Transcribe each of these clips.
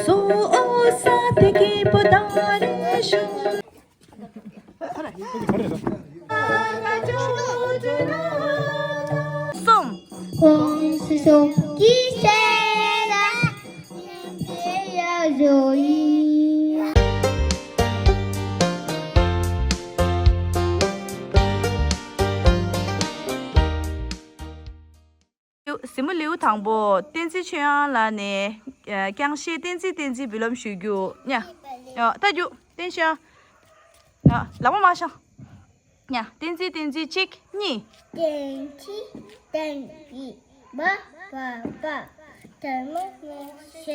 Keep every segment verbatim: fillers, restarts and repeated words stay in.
གསུམ། ཁོང་སུ་སོང་གི་སེ་ལ་ཡ་ཡོ་ཡི། གཟིགས་མོ་ལེའུ་དང་པོ། བསྟན་འཛིན་ཆོས་དབྱངས་ལགས་ནས་རྐྱང་གཞས་བསྟན་འཛིན་བསྟན་འཛིན་འབུལ་ལམ་ཞུ་རྒྱུ། ཉ་ཡ་ད་རྒྱུ་བསྟན་ཆོས་དབྱངས། ཡ་ལག་པ་མ་བཤང་། ཉ་བསྟན་འཛིན་བསྟན་འཛིན་གཅིག་གཉིས། བསྟན་འཛིན་བསྟན་འཛིན་བ་བ་བ། ད་མ་མ་ཤ་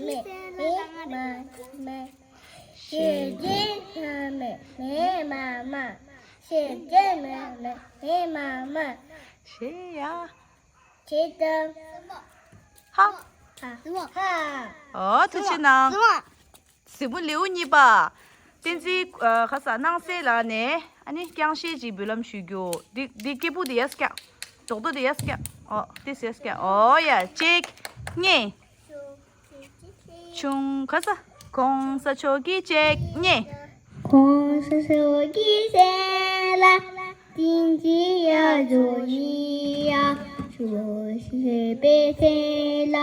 མེ་མེ་མ་མ། ཤེས་ལྡན་མ་མེ་མེ་མ་མ། ཤེས་ལྡན་མ་མེ་མེ་མ་མ། ཤེས་ཡ། ཁྱེད་དང་། ཧ། ཧ། ཧ། ཨོ་ཐུགས་རྗེ་གནང་། གཟིགས་མོ་ལེའུ་གཉིས་པ། བསྟན་འཛིན་ཨ་ཁ་ས་སྣང་གསལ་ལགས་ནས་ཨ་ནི་རྐྱང་གཞས་ཅིག་འབུལ་ལམ་ཞུ་རྒྱུ། འདི་འདི་སྐད་སྦུག་འདི་ཡར་བཀྱག་རྡོག་རྡོག་འདི་ཡར་བཀྱག་ཨོ་དེ་ཡར་བཀྱག་ཨོ་ཡ་གཅིག་གཉིས། ཆུང་ཁ་ས། གོང་ས་མཆོག་གི་གཅིག་གཉིས། གོང་ས་མཆོག་གི་སེ་ལ་བསྟན་འཛིན་ཡ་ཇོ་ཡི་ཡ། ཇོ་ཞེས་པའི་སེ་ལ་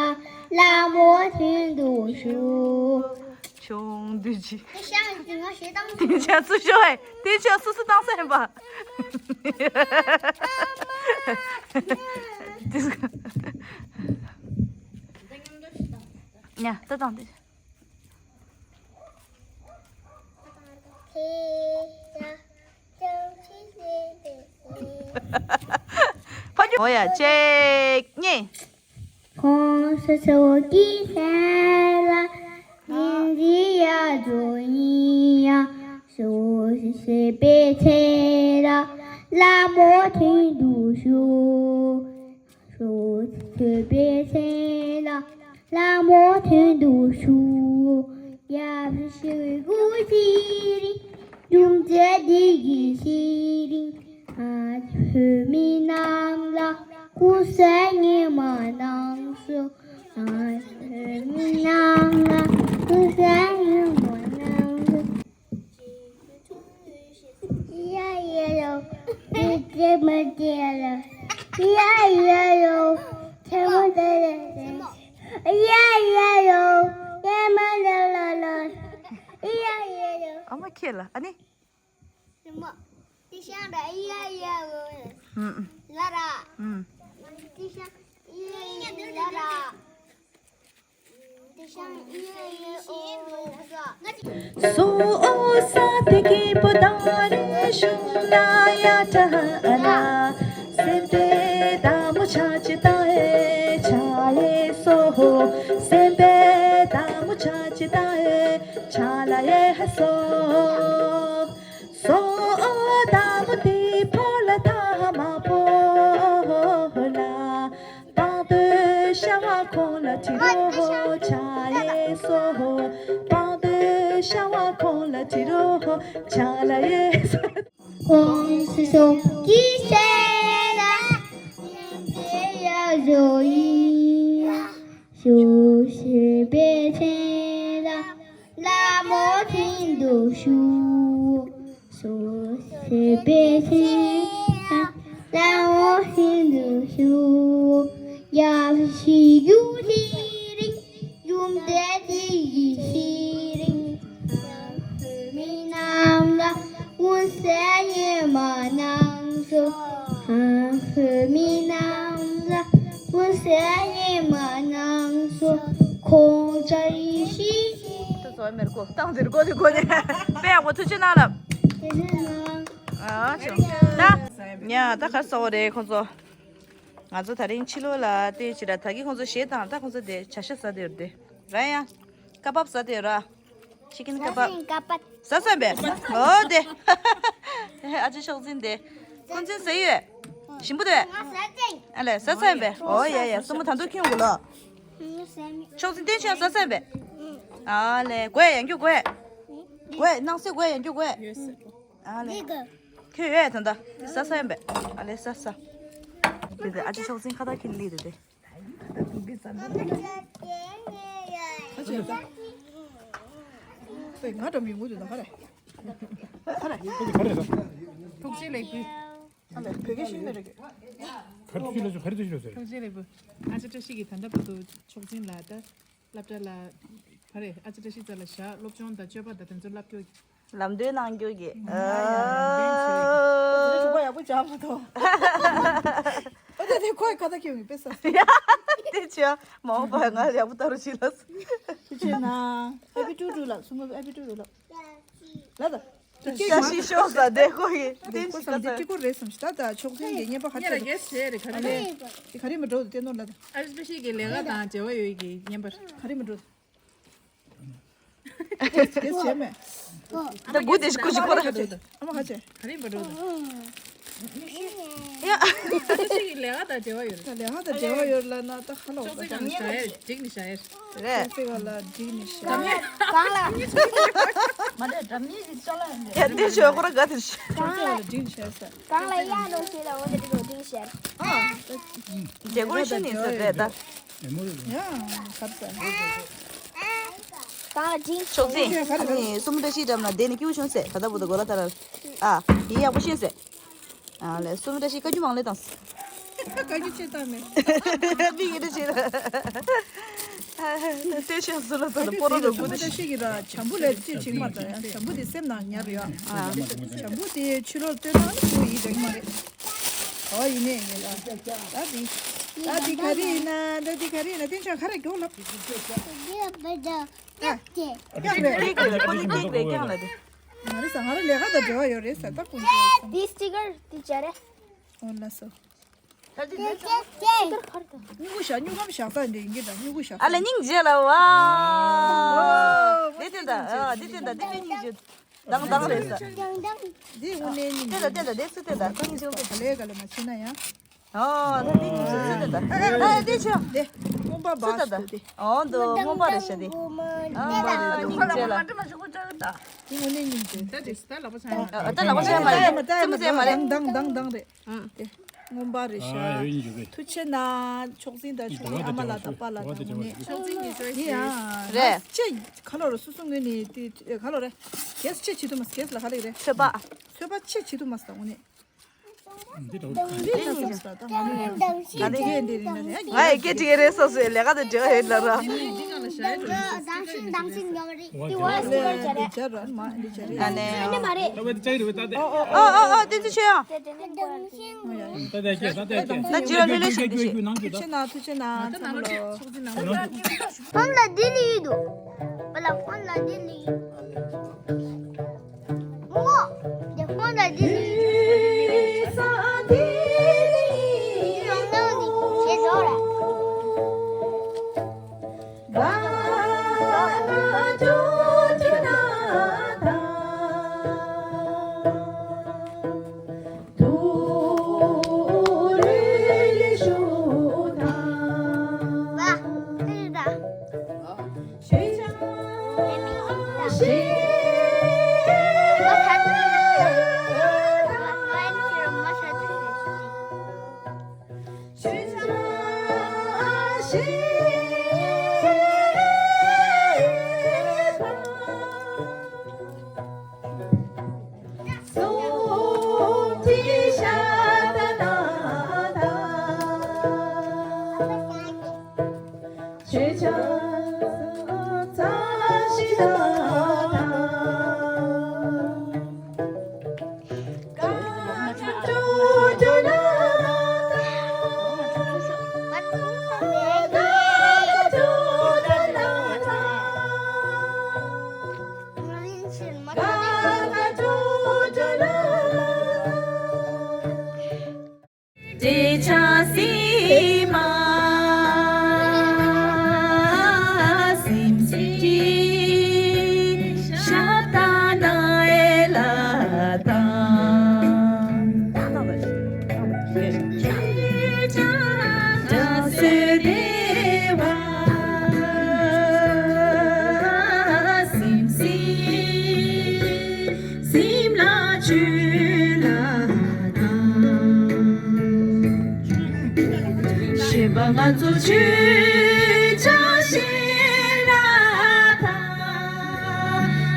ལ་མོ་ཐུན་དུ་ཞུ། ཆུང་དུས་ཀྱི། དེ་ཤ་ཡི་ང་ཞེ་སྡང་། དེ་ཆ་ཚུ་ཤོ་ཧེ། དེ་ཆ་སུ་སུ་བཏང་ས་ཡིན་པ། ཉ་ད་བཏང་དེ། ཕ་ཉོ། ཨོ་ཡ་གཅིག་གཉིས། གོང་ས་མཆོག་གི་སེ་ལ་བསྟན་འཛིན་ཡ་ཇོ་ཡི་ཡ། ཇོ་ཞེས་པའི་སེ་ལ་ལ་མོ་ཐུན་དུ་ཞུ། ཇོ་ཞེས་པའི་སེ་ལ་ལ་མོ་ཐུན་དུ་ཞུ། ཡབ་ཞུ་གུ་ཤི་རི། ཡུམ་ཆེ་འདི་གི་ཤི་རི། ང་བོད་མི་རྣམས་ལ་ཀུན་གསལ་ཉི་མ་གནང་སོ། ང་བོད་མི་རྣམས་ལ་ཀུན་གསལ་ཉི་མ་གནང་སོ། ཡ་ཡ་ཡོ། དེ་དེ་མ་དེ་ལ། ཡ་ཡ་ཡོ། དེ་མ་དེ་ལ། ཡ་ཡ་ཡོ། དེ་མ་ལ་ལ་ལ། ཡ་ཡ་ཡོ། ཨ་མ་ཁྱེད་ལ་ཨ་ནི། དེ་མ། དེ་ཤ་ར་ཡ་ཡ་ཡོ། ཨུམ། ལ་ར། ཨུམ། དེ་ཤ་ཡ་ཡ་ལ་ར། སོ་ས་དེ་གི་པོ་ད་རེ་ཤུ་ན་ཡ་ཏ་ཨ་ན། སེམས་པའི་ད་མོ་ཆ་ཅི་ད་ཨེ་ཆ་ལེ་སོ། སེམས་པའི་ད་མོ་ཆ་ཅི་ད་ཨེ་ཆ་ལ་ཡེ་ཧ་སོ། སོ་ད་མོ་དེ་ཕོ་ལ་ཐ་མ་པོ་ལ། པང་དུ་ཤ་བ་ཁོང་ལ་ཁྲི་རོ་ཧོ་ཆ་ལེ་སོ། པང་དུ་ཤ་བ་ཁོང་ལ་ཁྲི་རོ་ཧོ་ཆ་ལ་ཡེ་སོ། ཁོང་སུ་སོང་གི་སེ་ལ་ཡ་ཇོ་ཡི་ཞུ་ཞེས་པའི་སེ་ལ་ལ་མོ་ཐུན་དུ་ཞུ། སོ་སེ་པེ་སེ་ལ་ལ་འོ་ཧིན་དུ་ཤུ། ཡ་ཤི་ཡུ་ཤི་རིང་ཡུམ་དེ་དེ་ཡི་ཤི་རིང་། མི་རྣམས་ལ་ཀུན་གསལ་ཉི་མ་གནང་སོ། མི་རྣམས་ལ་ཀུན་གསལ་ཉི་མ་གནང་སོ། ཁོང་ཅག་ཡི་ཤི། ད་ཚོ་མེར་གོ་བཏང་དེར་གོ་དེ་གོ་དེ། དཔེ་ཡག་པོ་ཐུགས་རྗེ་གནང་ལབ། ཨ་ཅོ། ད་ཉ་ད་ག་སོ་རེད་ཁོང་ཚོ། ང་ཚོ་ད་རིང་ཕྱི་ལོགས་ལ་བལྟས་ཅི་ར་ད་གི་ཁོང་ཚོ་གཞས་དང་ད་ཁོང་ཚོ་དེ་བྱ་ཤ་ཟ་དེ་རེད་དེ། ར་ཡ། ཀ་བབ་ཟ་དེ་ར། ཅི་ཀིན་ཀ་བབ། ཀ་བབ། ཟ་སོན་པས། ཨོ་དེ། ཨ་ཅེ་ཤོག་འཛིན་དེ། ཁོང་ཚོ་ཟ་ཡོད། ཞིམ་པོ་དེ། ང་ཟ་ཅིང་། ཨ་ལེ་ཟ་སོན་པས། ཨོ་ཡ་ཡ་སུ་མོ་ད་འདུག་ཁྱོད་གོ་ལོ། ཤོག་འཛིན་དེ་ཆོག་ཟ་སོན་པས། ཨ་ལེ་གོས་ཡང་རྒྱུ་གོས། གོས་ནང་སེ་གོས་ཡང་རྒྱུ་གོས། ཨ་ལེ། ཁྱོད་ཡོད་ད་ད། ཟ་ས་ཡིན་པས། ཨ་ལེ་ཟ་ཟ། དེ་དེ་ཨ་ཅེ་ཤོག་འཛིན་ཁ་ད་ཁྱེར་ལི་དེ་དེ། ང་འགྲམ་ཡོང་གི་འདུག་ད་ག་རེ། ག་རེ། ཨོ་དེ་ག་རེ་རེད། ཐུགས་རྗེ་ལེགས་འབུལ། ཨ་ལས་བོད་སྐད་ཤེས་ནི་རེད། ག་རེ་ཐུགས་རྗེ་ལེགས་འབུལ། ག་རེ་ཐུགས་རྗེ་ལེགས་འབུལ་ཟེར། ཐུགས་རྗེ་ལེགས་འབུལ། ཨ་ཅག་བཀྲ་ཤིས་ཀྱིས་ད་ལྟ་བར་དུ་མཆོག་འཛིན་ལགས་ད་སློབ་གྲྭ་ལ་ག་རེ། ཨ་ཅག་བཀྲ་ཤིས་རྩ་ལ་བཞག་སློབ་སྦྱོང་དང་སྤྱོད་པ་དང་དེ་ཚོ་བསླབ་རྒྱུ། ལམ་སྟོན་གནང་རྒྱུ་གི། ཨ། ཨ་ཅག་ཡག་པོ་སྦྱངས་མ་ཐུབ། ཨ་ད་དེ་ཁོའི་ཁ་ད་ཁྱེར་ཡོང་གི་དཔེ་ས། དེ་ཆེ་མ་འོངས་པ་ང་ཡག་པོ་ལྟ་རོགས་བྱེད་ལ། དེ་ཆེ་ན། ཨ་པི་ཀྲུ་ཀྲུ་ལ་སུ་མ་ཨ་པི་ཀྲུ་ཀྲུ་ལ། ལ་ད། ཤ་ཤི་ཤོག་ས་དེ་ཁོ་གི་དེ་ཁོ་ཤི་ས་དེ་ཀ་ས། ཀྲི་ཀོ་རེད་བསམ་ཤི་ད་ད་ཆོག་ཐེན་གི་བརྙན་པ་ཁ་ཉེ་ལ་ཆེ་གེ་སེ་རེ་ག་ཨ་ནི་རེ། དེ་ག་རེ་མི་འགྲོ་དེ་ནོར་ལ་ད། ཨ་ཅག་བཀྲ་ཤིས་ཀྱི་ལས་ཀ་དང་འབྲེལ་བ་ཡོད་ཀྱི་བརྙན་པར། ག་རེ་མི་འགྲོ། དེ་བྱས་མེད། ད་དགུ་དེ་ཞིག་ཀུ་ཞིག་ཁོ་ར་ཁ་ཆེ། ཨ་མ་ཁ་ཆེ། ག་རེ་མི་འགྲོ་ད། ཡ། ཨ་ཅག་བཀྲ་ཤིས་ཀྱི་ལས་ཀ་དང་འབྲེལ་བ་ཡོད་རེད། ད་ལས་ཀ་དང་འབྲེལ་བ་ཡོད་ལ་ན་ད་ཧ་ལོ་ཅོག་ཙེ་གང་བཞག་ཡ་རེད། འགྲིག་ནི་བཞག་ཡ་རེད། རེད། ཅོག་ཙེ་ག་ལ་འགྲིག་ནི་བཞག་ཡ། གང་ལ། མ་རེད་འགྲམ་གཉིས་ཀྱི་ཅ་ལག་ཡིན་ཡ་དེ་ཆོས་ཁོ་ར་དགའ་དེ་ཤི། ཅོག་ཙེ་ག་ལ་འགྲིག་ནི་བཞག་ས། གང་ལ་ཡ་ནོ་ཤེས་ལ་འོ་དེ་འགྲིག་འགྲིག་བཞག་ཨ། རྒྱལ་སྒོར་ཤི་ནི་ས་རེད་ད། ཡ། གར་ས། གང་ལ་འགྲིག་ཅོག་ཙེ། ཨ་ནི་སུམ་བཀྲ་ཤིས་འགྲམ་ན་བསྡད་ནི་སྐྱིད་པོ་བྱུང་ཟེར། ད་ལྟ་བུ་ད་གོ་ལ་ད་ར། ཨ། ཡིན་ཡག་པོ་ཤེས་ཟེར། ཨ་ལས་སུམ་བཀྲ་ཤིས་བཀའ་བཀྱོན་མང་ལས་བཏང་། བཀའ་བཀྱོན་བྱེད་སྟངས་མེད། མི་ཡི་འདྲ་བྱེད་ལ། ལྟོས་ཤག་སུ་ལ་ད་ད་སྤོ་རོ་ལ་དགུ་དེ་ཤི། ཤིག་གི་ར་བྱམས་པོ་ལས་ཅི་བྱེད་མ་ད་ཡང་བྱམས་པོ་དེ་སེམས་ནང་ཉར་ཡོད། ཨ། བྱམས་པོ་དེ་ཕྱི་ལོགས་སྟོན་ན་ནི་བུ་ཡིན་འདྲ་གི་མ་རེད། ཨོ་ཡིན་ནས་ཡིན་ལ། ད་དེ་ད་དེ་ག་རེ་ཡིན་ན་ད་དེ་ག་རེ་ཡིན་ན་དེ་ཆ་ག་རེ་མགྱོགས་ལབ། ཨ། ཀེག་རེད། ཁོ་ནི་ཀེག་རེད། ཀེག་ལ་དེ། ང་རེ་ས་ང་རེ་ལས་ཀ་དང་འབྲེལ་བ་ཡོད་རེད་ས་ད་ཀུན་གྱི། འདི་སི་ཊི་ཀར་འདི་སྦྱར་རེད། འོ་ལ་སོ། སྙུང་གུ་བཞག་སྙུང་གམ་བཞག་ས་འདི་ཡིན་གྱི་ད་སྙུང་གུ་བཞག་ཨ་ལས་སྙིང་རྗེ་ལ་བ། འོ་འདི་དེ་ད་ཨ་འདི་དེ་ད་འདི་དཔེ་སྙིང་རྗེ། དང་དང་རེད་ས། འདི་དངོས་གནས་སྙིང་རྗེ། དེ་ད་དེ་ད་དེ་སུ་དེ་ད་སྙིང་རྗེ་འདི་ག་ལས་ག་ལས་མ་བྱེད་ན་ཡང་། ཨོ་ད་འདི་གཉིས་ཀྱི་ཚུལ་དེ་འདྲ། ཨ་ཨ་འདི་ཆོ། འདི། རྔོན་པ་ཚུལ་དེ་འདྲ། འོ་འདུག་རྔོན་པ་རེད་ཤག་འདི། ཨ་མ་རེད་འདུག་སྙིང་རྗེ་ལ། འདི་དངོས་གནས་སྙིང་རྗེ། ད་དེ་ད་ལག་པ་ཆགས་མ་རེད། ཙི་མོ་ཟེར་མ་རེད། དང་དང་དང་དང་རེད། དེ་རྔོན་པ་རེད་ཤག་ཨ་ཡོད་ཡིན་རྒྱུ་རེད། ཐུགས་རྗེ་ཆེ་གནང་། མཆོག་འཛིན་དང་མཆོག་མིན་ཨ་མ་ལགས་དང་པཱ་ལགས་དང་དངོས་གནས། མཆོག་འཛིན་གྱི་ཅོ་ཡི་ཡིན་ཡ། རེད། ཅེ་ག་ལོ་རེད་སོ་སོ་ངོས་ནས་དེ་ག་ལོ་རེད། གེས་ཆེ་བྱེད་ཐུབ་མ་སོང་གེས་ལ་ག་ལེགས་རེད། ཚོད་དཔག་ཚོད་དཔག་ཆེ་བྱེད་ཐུབ་མ་སོང་དངོས་གནས། འདི་འདྲ་བོ་གང་ཡིན། ང་ལ་སྐད་ཅིག་རེད་སོ་སོའི་ལས་ཀ་དང་འབྲེལ་བ་ཡོད་ལ་ར། ཨ་ནི། ཨོ་ཨོ་ཨོ་དེ་ཚོ་ཆོས་ཡང་། ད་ཇི་ལ་ལྷོད་ལྷོད་བྱེད་འདི་བྱེད། ཕོན་ལ་འདི་ལི་ཡོད་འདུག་པ་ལ་ཕོན་ལ་འདི་ལི་ཡོད། ཨོ། དེ་ཁོང་ལ་དེ་ནི། ས་དེ་ནི། ཡང་ནང་ནི་ཞེས་བྱ་བ་རེད། ག་ན་ཅོ་ཅོ་ན་ད། དུ་རེ་ལེ་ཤོ་ད། བ། དེ་རེད་ད།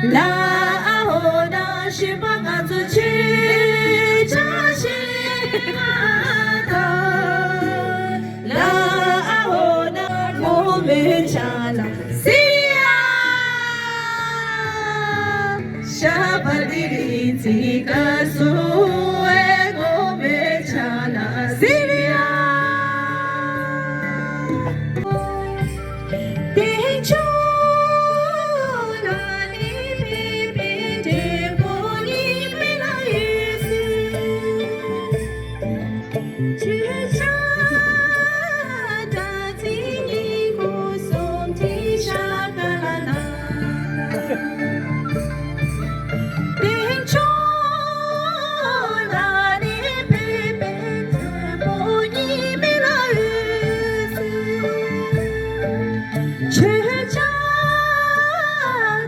ལ་ཨ་ཧོ་ན་ཤི་པ་ང་ཚོ་ཆོས་ཆ་ཤི་ང་ད། ལ་ཨ་ཧོ་ན་མོ་མེ་ཆ་ལ་སི་ཡ། ཤ་པ་དི་རི་ཚི་ཀ་སུ་ཨེ་མོ་མེ་ཆ་ལ་སི་ཡ། དེ་ཆོ་ལ་ནི་པེ་པེ་དེ་པོ་ནི་མེ་ལ་ཡེ་སི། ཆུ་ཆ་ད་ཚི་ནི་ཁོ་སོང་ཐི་ཤ་ཀ་ལ་ན། དེ་ཆོ་ལ་ནི་པེ་པེ་དེ་པོ་ནི་མེ་ལ་ཡེ་སི། ཆོས་ཆ་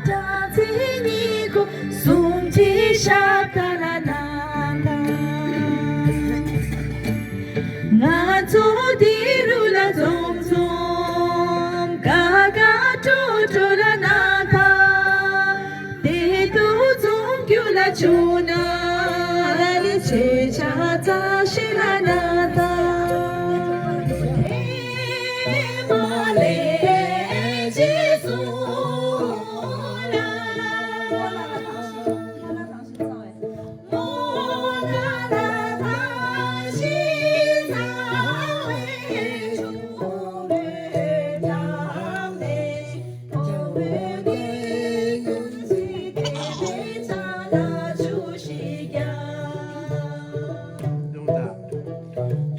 བྲག་ཚི་ཉི་གུ་སུམ་ཅི་ཞབས་ཏ་ལ་ན་ད། ང་ཚོ་དེ་རུ་ལ་འཛོམས་འཛོམས་ཀ་ཀ་ཀྲོ་ཀྲོ་ལ་ན་ད། དེ་དུ་འཛོམས་རྒྱུ་ལ་བཅུག་ན་ལ་ལི་ཆོས་ཆ་ཚ་ཤི་ལ་ན་ད།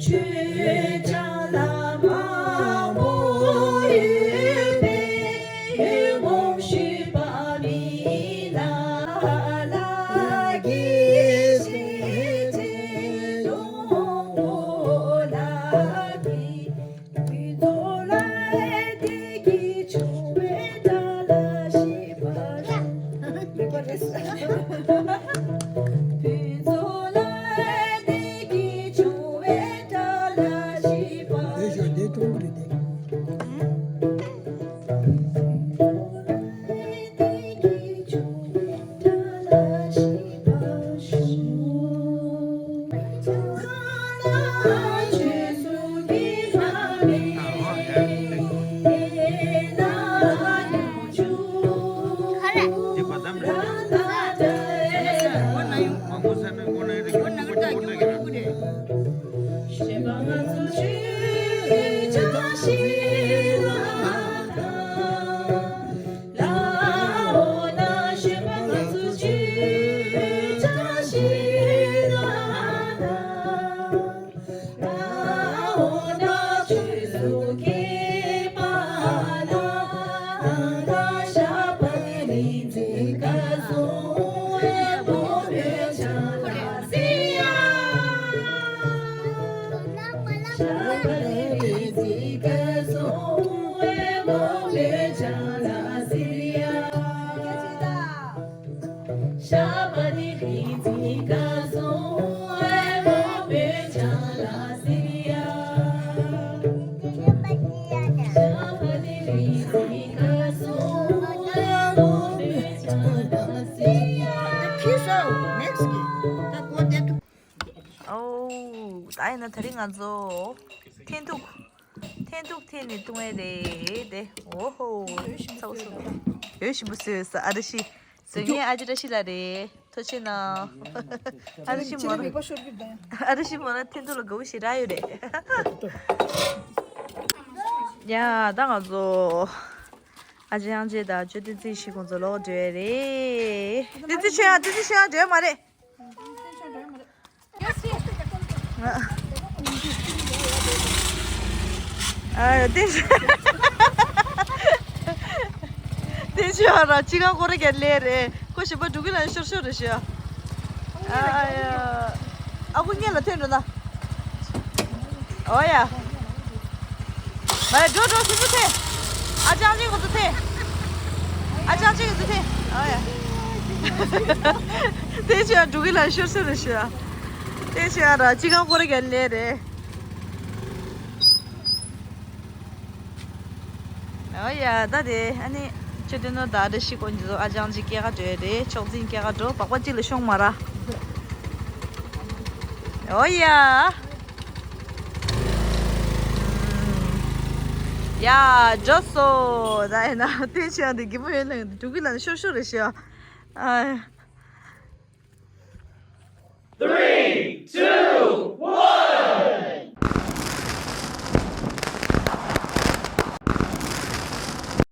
ཆོས་ཆ་ལ་མང་པོ་ཡོད་པས་ཡོད་ངོམ་ཞུས་པ་མིན་ན་ལ་གི་ཤེས་ཆེ་ཡོང་ལ་གི། དུས་ཚོད་ལ་དེ་གི་ཆུང་བའི་དགྲ་ལ་ཤེས་པ་རེད། དུས་ཚོད་ལ་དེ་གི་ཆུང་བའི་དགྲ་ལ་ཤེས་པ་རེད། དེ་ཞོ་དེ་ཀྲུང་གོ་རེད་དེ། ཨོ། ད་ཡིན་ན་དེ་རིང་ང་ཚོ་འཐེན་ཐུག་འཐེན་ཐུག་འཐེན་ནས་བཏུང་ཡས་རེད་དེ། ཨོ་ཧོ། ཚ་བོ་སོ། འོད་ཞིམ་པོ་བཟོས་ས། ཨ་ར་ཤི། བཟོ་མཁན་ཨ་ཅེ་བཀྲ་ཤིས་ལགས་རེད། ཐུགས་རྗེ་གནང་། ཨ་ར་ཤི་མོ་ར། ཨ་ར་ཤི་མོ་ར་འཐེན་ཐུག་ལ་དགའ་བོ་ཞེ་དྲག་ཡོད་རེད། ཡ་ད་ང་ཚོ་ཨ་ཅེ་ཨང་ཅེ་དང་ཅོ་བསྟན་འཛིན་ཞིག་ཁོང་ཚོ་ལོག་འགྲོ་ཡས་རེད། བསྟན་འཛིན་ཆོས་དབྱངས། བསྟན་འཛིན་ཆོས་དབྱངས་འགྲོ་ཡས་མ་རེད། ཨ་ཡ་བསྟན་ཆོས། བསྟན་ཆོས་ཨ་ར་ཅི་གང་ཁོ་ར་ག་ལས་རེད། ཁོ་ཞིག་པ་འགྲོ་གི་ལ་ཤོར་ཤོར་རེད་ཤག་ཨ་ཡ། ཨ་ཁུ་སྔོན་ལ་ཐོན་འགྲོ་ན། ཨོ་ཡ། མ་རེད། འགྲོ་འགྲོ། སོ་སོ་ཐོན། ཨ་ཅག་གཅིག་ཁོ་ཚོ་ཐོན། ཨ་ཅག་གཅིག་ཁོ་ཚོ་ཐོན། ཨོ་ཡ། བསྟན་ཆོས་ཨ་འགྲོ་གི་ལ་ཤོར་ཤོར་རེད་ཤག་བསྟན་ཆོས་ཨ་ར་ཅི་གང་ཁོ་ར་ག་ལས་རེད། ཨོ་ཡ། ད་དེ་ཨ་ནི་ཅ་ དེ་ནོ་ད་རེ་ཤི་ཀོན་ཇི་ཨ་ཅང་ཅི་སྐྱེ་ག་འགྲོ་རེད། ཆོག་འཛིན་སྐྱེ་ག་འགྲོ། པགས་པ་གཅིག་ལ་ཤོང་མ་ར། ཨོ་ཡ། ཡ་འགྲོ་སོ། ད་ཡིན་ན་བསྟན་ཆེ་ཡང་དེ་གི་མོ་ཡོད་ན་འགྲོ་གི་ལ་ཤོར་ཤོར་རེ་ཤི་ཨ།